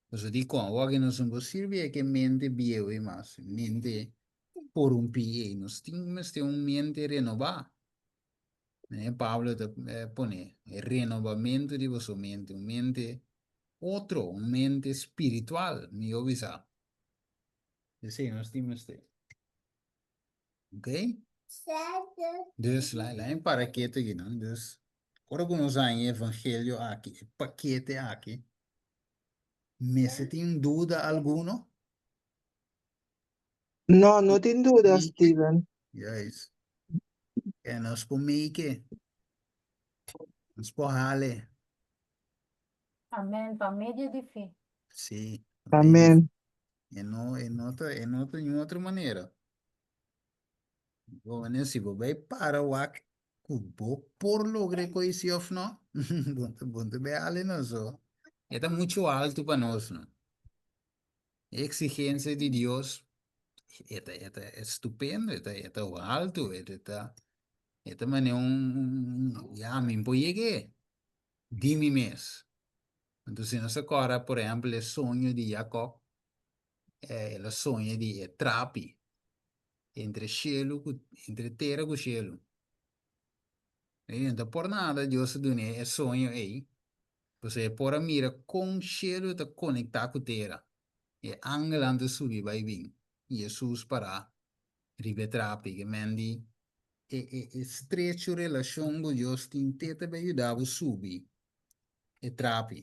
Pasobra dikon? Awor ke nos no por sirbi e ke mente bieu ei mas, mente korumpí ei. Nos tin mester un mente renobá. Manera Pablo ta pone, e renobamentu di boso mente, un mente otro, un mente spiritual, mihó bisá. Esei nos tin mester. Ok? Dus, laat me para ketu aki, no? Dus, ora ku nos haña e evangelio aki, e pakete aki, mester tin duda alguno? No, no tin duda, Steven. Juist. En nos por make. Nos por hale. Amen. Pa medio di fe. Sí. Pa medio di Amen. E no, e no ta, e no ta niun otro manera. Bo manera si bo bai para wak ku bo por logra e kos si of no, bo ta, bo ta bai hale no so. E ta muchu altu pa nos no. E exigencia di Dios e ta, e ta estupendo, e ta, e ta altu, e ta, e ta manera un, un, ya, mi por yeg'é di mi mes. Anto si nos a kòrda por ehèmpel e soño di Jakòb, el a soña di e trapi entre shelu ku entre tera ku shelu. I no ta por nada Dios a dun'é e soño ei, pasobra e por a mira kon shelu ta konektá ku tera. E angelnan ta subi bai bin, i Hesus pará riba e trapi. Ke men di e e e strecho relashon ku Dios tin te ta bai yuda bo subi e trapi.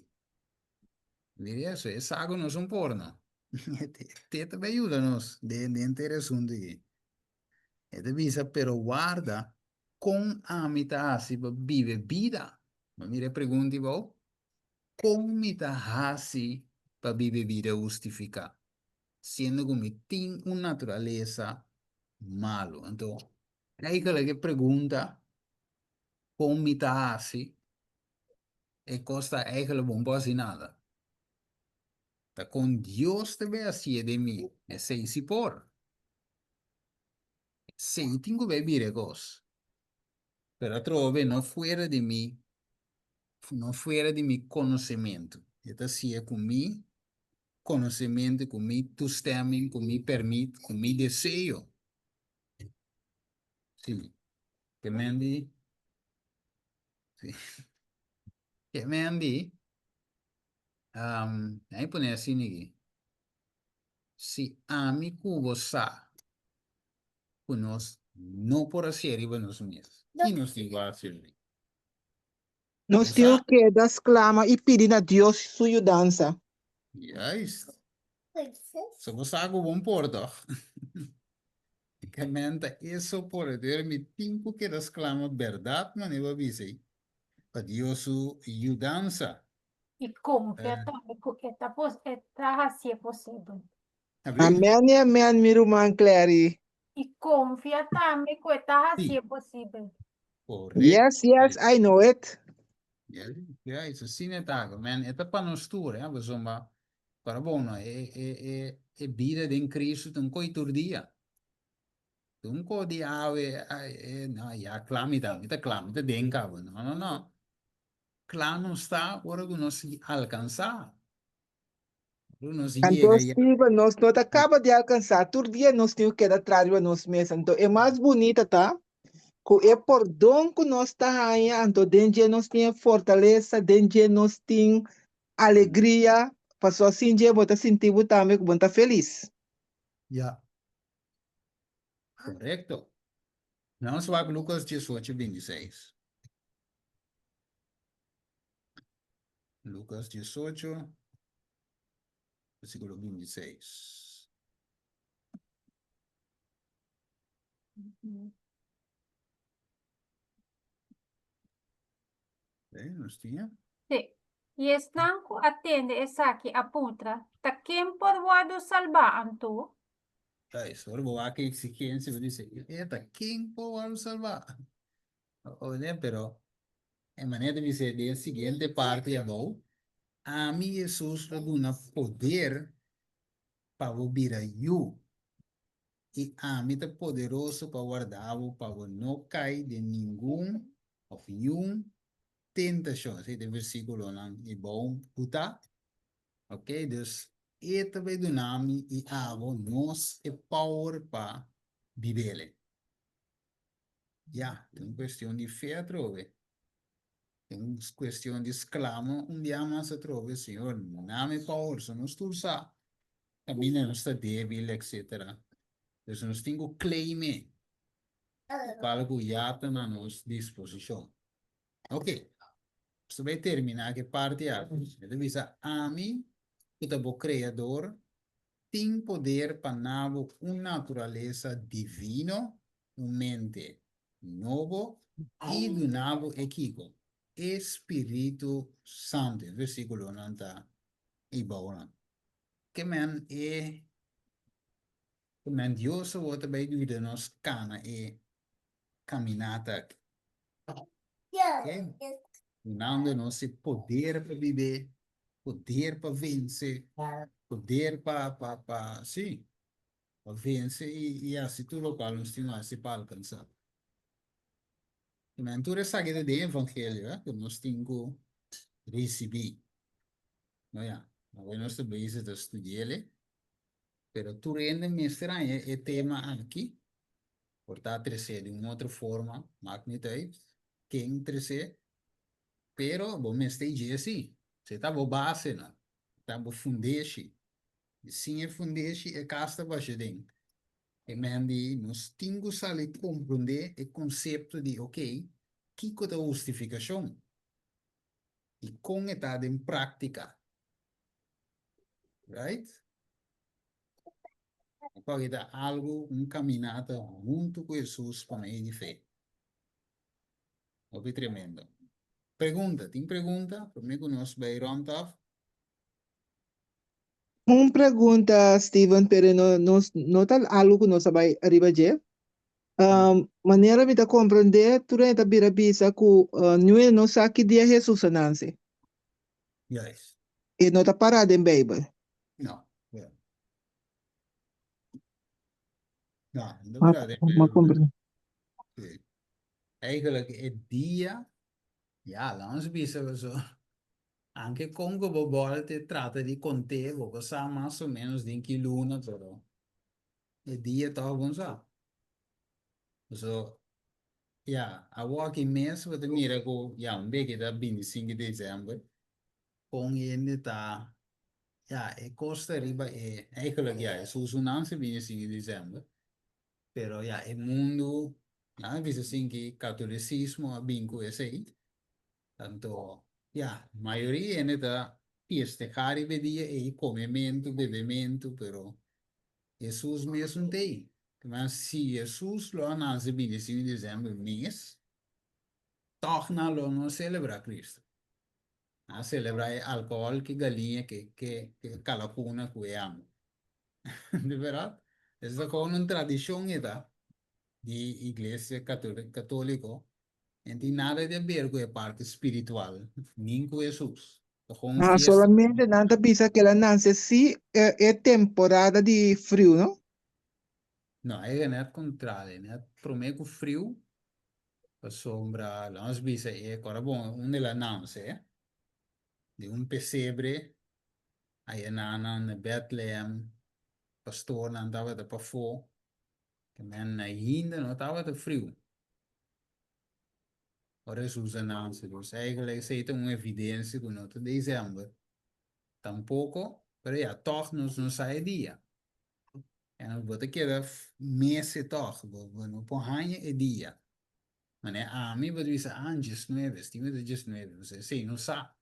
Mira eso, e sa ku nos un porno. Te ta bai yuda nos den den e asuntu aki. E ta bisa, pero warda kon ami ta hasi pa biba e bida. Bo mira e pregunta ei bou? Kon mi ta hasi pa biba e bida hustifiká, siendo ku mi tin un naturalesa malu? Anto, eigenlijk e pregunta kon mi ta hasi, e kos ta eigenlijk bo no por hasi nada. Ta kon Dios ta bay hasié den mi, esei si por. Esei tin ku bay bira e kos. Pero atrobe no fuera di mi, no fuera di mi konosementu. E ta hasié ku mi konosementu, ku mi toestemming, ku mi permit, ku mi deseo. Si. Ke men di, si. Ke men di, Um, ahí pone asina aquí. Si ami ku bo sa ku nos no por hasié riba nos mes, ki nos tin ku hasi riba? Nos Bo tin sa? ku keda sklama i pidi na Dios su yudansa. Juist. So bo sa ku bo no por toch? Ke men ta eso por, entonces mi tin ku keda sklama bèrdat manera bo a bisa ei, pa Dios su yudansa. I konfia tambe ku e ta pos e ta hasié posibel. Amèn i amèn mi ruman Clary. I konfia tambe ku e ta hasié posibel. Correcto. Yes, yes, I know it. Ja, eso asina e ta. Men, e ta pa nos tur, eh, pasobra para bo no, e, e, e, e bida den Cristo ta un koi tur dia. Ta un koi di awe, e, no, ya kla mi ta, mi ta kla, mi ta den kaba. No, no, no. Kla nos ta ora ku nos alkansá. Ora nos Anto yega ya. Steven, nos no ta kaba di alkansá. Tur dia nos tin ku keda tras riba nos mes. Anto e mas bunita ta ku e pordon ku nos ta haña, anto den dje nos tin e fortalesa, den dje nos tin alegria, pasobra sin dje bo ta sinti bo tambe ku bo no ta felis. Ya. Korekto. Nos wak Lukas diesocho bintiseis. Lucas 18, versículo 26. Ok, nos tin. Sí. I esnan ku a tende esaki a puntra, Ta ken por wòrdu salbá anto? Ay, ora bo wak e exigencia, bo dice, e ta ken por wòrdu salbá? Oye, pero e manera ta bisa den e siguiente parti abou, Ami, Hesus, lo duna poder pa bo bira yu, i ami ta poderoso pa warda bo pa bo no kai den ningun òf niun tentashon. Esei ta e versíkulonan i bou ku ta. Ok, dus e ta bai duna mi i abo nos e power pa bib'el. Ya, ta un cuestion di fe atrobe. Ta un cuestion di sclama un bia mas atrobe, Señor, name power, so nos tur sa caminda nos ta debil, etcetera. Dus nos tin cu claim e, cual cu ya ta na nos disposicion. Ok, nos ta bay termina cu e parti aki. Mi ta bisa, ami cu ta bo Creador tin poder pa na bo un naturalesa divino. un mente nobo i duna bo e kiko? E Spiritu Santu. E versíkulonan ta ei bounan. Ke men e ke men Dios awor ta bai yuda nos kana e kaminata aki. Okay? Dunando nos e poder pa bib'é, poder pa vense, poder pa pa pa sí, pa vense i i hasi tur lokual nos tin hasi pa alkansá. Men tur esaki ta den evangelio, eh, ku nos tin ku risibí. No ya, awor nos ta bezig ta studi'el, pero tur hende mester haña e tema aki, por ta tres'é di un otro forma, maakt niet uit ken tres'é, pero bo mester dje si, esei ta bo basenan, ta bo fundeshi, i sin e fundeshi e kas ta basha den. E men di nos tin ku sali komprondé e konsepto di okey, kiko ta hustifikashon? I kon e ta den práktika. Right? Pasobra ta algu, un kaminata huntu ku Hesus pa medio di fe. Hopi tremendo. Pregunta, tin pregunta? Promé ku nos bai rònt af? Un pregunta, Steven, pero no, no, no ta algo ku nos a bai riba dje. Um, manera mi ta komprendé, tur hende ta bira bisa ku uh, niun no sa ki dia Hesus a nanse. Juist. E no ta pará den Beibel. No. Ja. No, no Ma, pará den ma Beibel. komprendé. Sí. Eigenlijk e dia, ja, laat ons bisa so. Anke kon ku bo bòlte trata di kont'é, bo por sa mas o ménos den ki luna, pero e dia tòg bo no sa. So, ya, awor aki mes bo ta mira ku, ya, un beki ta bintisinki di desèmber, kon hende ta, ya, e kos ta riba e, eigenlijk ya, Hesus su nanse bintisinki di desèmber, pero ya, e mundu, nan a bisa asin ki katolisismo a bin ku esei, Anto, ya, mayoria hende ta fiestehá riba e dia ei, komementu, bebementu, pero Hesus mes no ta ei. Mas si Hesus lo a nase bintisingu di desèmber mes, tòg nan lo no selebrá Kristu. Nan a selebrá e alkohòl, ke galiña, ke ke ke kalakuna ku e amo. Di bèrdat? Esei ta komo un tradishon e ta di iglesia katóliko No tin nada di haber ku e parti spiritual, nin ku Hesus. Ta gewoon un Ah, fiesta. solamente nan ta bisa ku el a nanse si e, e temporada di friu, no? No, e net kontrali, net promé ku friu, pasobra laat nos bisa e kora bon unda el a nanse, den un pesebre, aya nan na Bethlehem, pastornan tabata pafó, Ke men ainda no tabata friu. Ora Hesus a nanse. Dus eigenlijk esei ta un evidensia ku no ta december tampoko, pero ya, tòg nos no sa e dia. En bo ta keda mese tòg, bo bo no por haña e dia. Manera ami bo ta bisa, ah, diesnuebe, estima ta diesnuebe, bo sa esei no sa.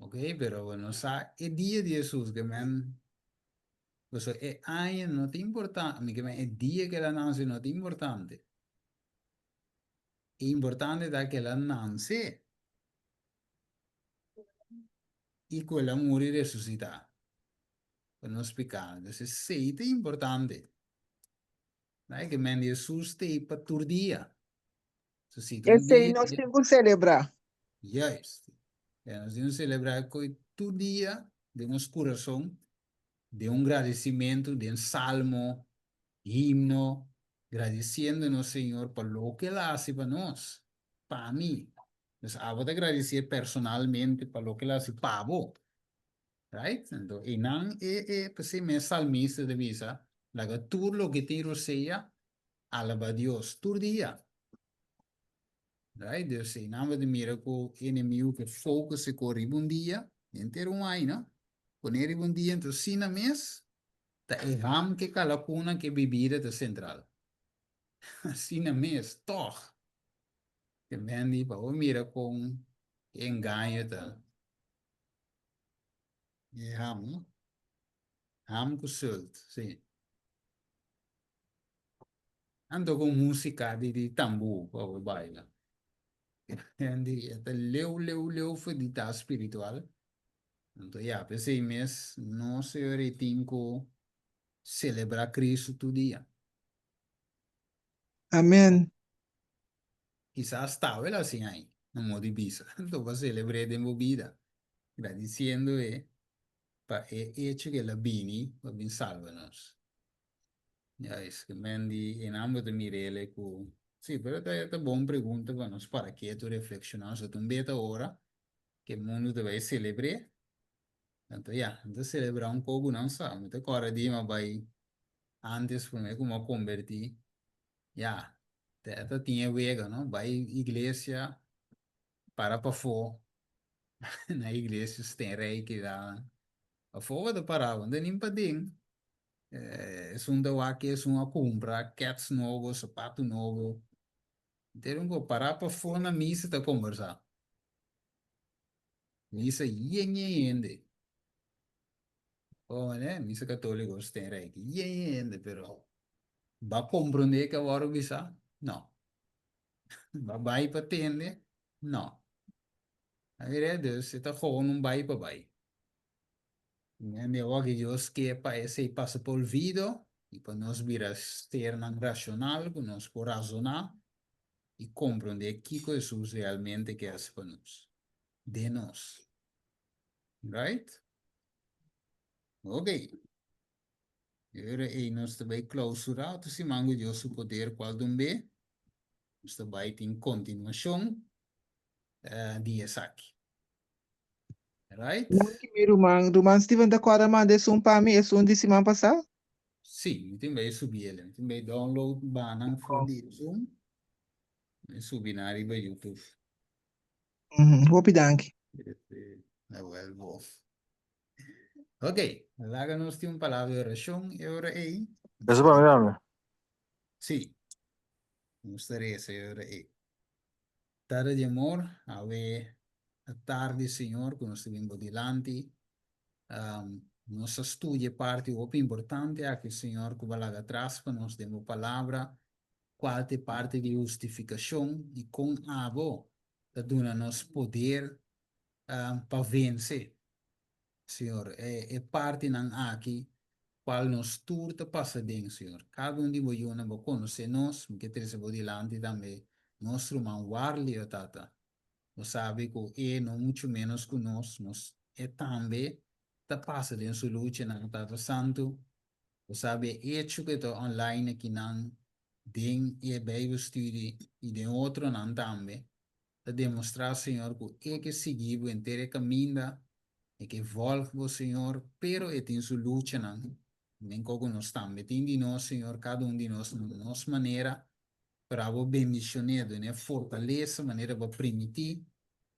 Ok, pero bo no sa e dia di Hesus, ke men Pasobra e aña no ta importante, mi ke men e dia ku el a nanse no ta importante. E importante ta ku el a nanse i ku el a muri resusitá pa nos piká. Entonces esei ta importante. Ke men Hesus ta ei pa tur dia. So si ta un Esei dia, nos tin ku selebrá. Juist. Ja, nos tin ku selebrá koe tur dia den nos kurason, den un gradisimentu, den salmo, himno, gradisiendo nos Señor pa loke El a hasi pa nos, pa mi. Dus abo ta gradisié personalmente pa loke El a hasi pa bo. Right? Anto einan e e p'esei mes salmista ta bisa, laga tur loke tin rosea alaba Dios tur dia. Right? Dus einan bo ta mira ku enemigu ke focus e ko riba un dia, henter un aña, no? Pone riba un dia, enton asina mes ta e ham ke kalakuna ke bibida ta sentral. Asina mes, tòg. Te mendi pa bo mira kon e engaño ta. E ham, no? Ham ku sult, si. Anto ku músika di di tambú pa bo baila. Di e ta leu leu leu for di ta spiritual. Anto ya, p'esei mes nos e tin ku selebrá Kristu tur dia. Amen. Kisas ta wel asina ai, no mo di bisa. Anto bo selebr'é den bo bida, gradisiendo e pa e echo ku el a bini pa bin salba nos. Juist, ke men di einan bo ta mir'el ku, sí, pero ta ta bon pregunta pa nos para ketu reflekshoná. So ta un beta ora ke mundu ta bai selebr'é. Anto ya, nan ta selebrá un kos ku nan sa. Mi ta kòrda di mi a bai antes promé ku mi a kombertí. Ya, ta ta tin e wega, no? Bai iglesia, para pafó na iglesia Steenrijk keda. Pafó bo ta pará, bo no ta nin paden. Esun ta wak esun a kumpra kèts nobo, sapatu nobo. Henter un ko pará pafó na misa ta kombersá. Misa yen yen hende. Oh, ne? Misa katóliko Steenrijk yen yen hende, pero ba komprondé ke a wòrdu bisá? No. Ba bai pa tende? No. A mira, dus e ta gewoon un bai pa bai. Hende awor ki Dios ke pa esei pasa pa olvido i pa nos bira sernan rashonal ku nos por razoná i komprondé kiko Hesus realmente ke hasi pa nos, den nos. Right? Ok. E ora ei nos ta bai klausurá otro siman ku Dios su poder kual dun be. Nos ta bai tin kontinuashon di esaki. Right? Danki mi ruman. Ruman Steven ta kòrda manda esun pa mi, esun di siman pasá? Sí, mi tin bai subi el. Mi tin bai download banan for di Zoom. Mi subi nan riba YouTube. Mhm, hopi danki. Awel bo. Ok, laga nos tin un palabra di orashon e ora ei. Eso pa mi tambe. Sí, nos ta resa e ora ei. Tata di amor, awe tardi Señor ku nos ta bin bo dilanti. Nos a studia e parti hopi importante aki Señor ku bo a laga atras pa nos den bo palabra, kual ta e parti di hustifikashon i kon abo ta duna nos poder pa vense. Señor, e e partinan aki cual nos tur ta pasa den, Señor. Cada un di bo yunan bo conoce nos, mi ke trece bo dilanti tambe nos ruman Warley, o Tata. Bo sabi cu e no mucho menos cu nos, nos e tambe ta pasa den su luchanan, Tata Santu. Bo sabi e hecho cu e ta online akinan den e Bijbelstudie y den otronan tambe. ta demostrá, Señor, ku e ke sigui bo henter e kaminda, e ke vòlg bo, Señor, pero e tin su luchanan, men koko nos tambe tin di nos, Señor, kada un di nos na nos manera, pero abo bendishon'é, dun'é fortalesa manera bo a primití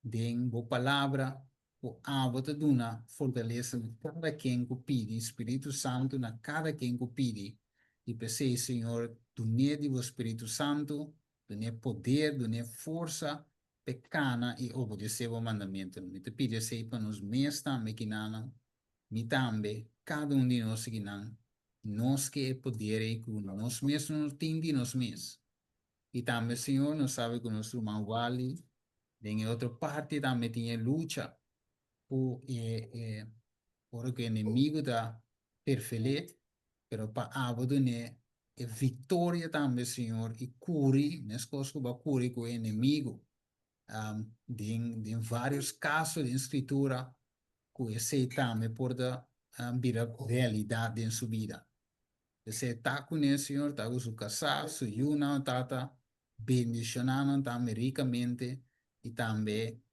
den bo palabra, ku abo ta duna fortalesa na kada ken ku pidi, Spiritu Santu na kada ken ku pidi, i p'esei, Señor, dun'é di bo Spiritu Santu, Dun'é poder, dun'é forsa p'e kana i obedesé bo mandamentunan. Mi ta pidi esei pa nos mes tambe kinanan, mi tambe, kada un di nos akinan, nos ke e poder ei ku nos mes no tin di nos mes. I tambe, Señor, nos sabi ku nos ruman Wally den e otro parti tambe tin e lucha ku e e ora ku e enemigu ta perfel'é, pero pa abo dun'é e victoria tambe, Señor, y curi, mescos cu bo a curi cu e enemigo, den, den varios caso den Scritura, cu esey tambe por ta bira realidad den su bida. Esey ta cune, Señor, ta cu su casá, su yunan, Tata, bendiciona nan tambe ricamente y tambe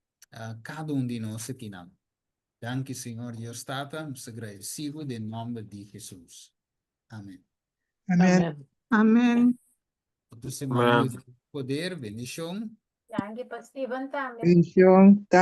cada un di nos akinan. Danki, Señor Dios Tata, nos ta gradeci bo den nomber di Jesus. Amen. Amen. Amen. Otro semana poder, bendicion. Danki pa Steven tambe. Bendicion.